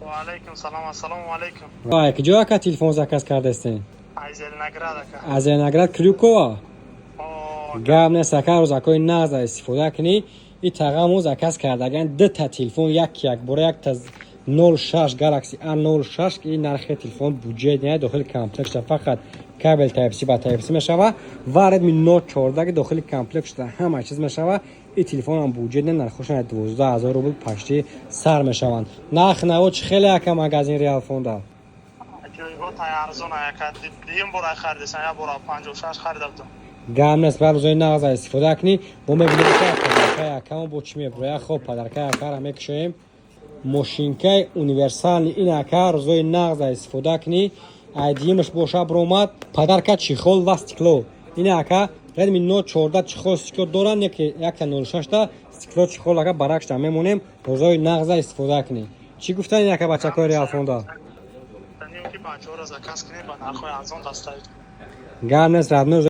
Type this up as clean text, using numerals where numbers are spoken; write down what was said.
Ва алайкум салом, ассалому алайкум. Ай, куҷо, ака, телефон заказ кардастен? Аз Зеленоград, ака. Аз Зеленоград, Крюкова? О. Гап нест, ака, рӯзакҳои нағза истифода кунӣ. И тағамо заказ кардаган дута телефон як якбора, якта 06 Galaxy A06, ки нархи телефон буҷет не, дохили комплект шуда фақат кабел Type-C ба Type-C мешава, ва Redmi Note 14, ки дохили комплект шуда ҳама чиз мешава. И телефонам буҷет не, нархошон 12 000 рубл почти сар мешаванд. Нарх наво чӣ хеле, ака, магазин Реал Фонда? Ҷойгоҳ тай арзон, ака. Дуюм бора харидасан, як бора 56 харида будам. Гап нест, ба рӯзои нағза истифода кунӣ. Мо мебинем, ки подаркаи акамо бо чӣ мебуроя. Хоб, подаркаи акара мекушоем. Мошинкаи универсальный ин, ака, рӯзои нағза истифода кунӣ. Айдиимаш боша, биромад подарка чехол ва стекло. Ин, ака, Redmi Note 14 чехол, стекло доранд, яке якта 06 та стекло, чехол, ака, баракшта мемонем. Рӯзои нағза истифода кунӣ. Чӣ гуфтан, ин, ака, бачакҳои Реалфонда? Танем, ки бачаҳоро заказ кунем, ба нархҳои арзон доставить. Гап нест, родной.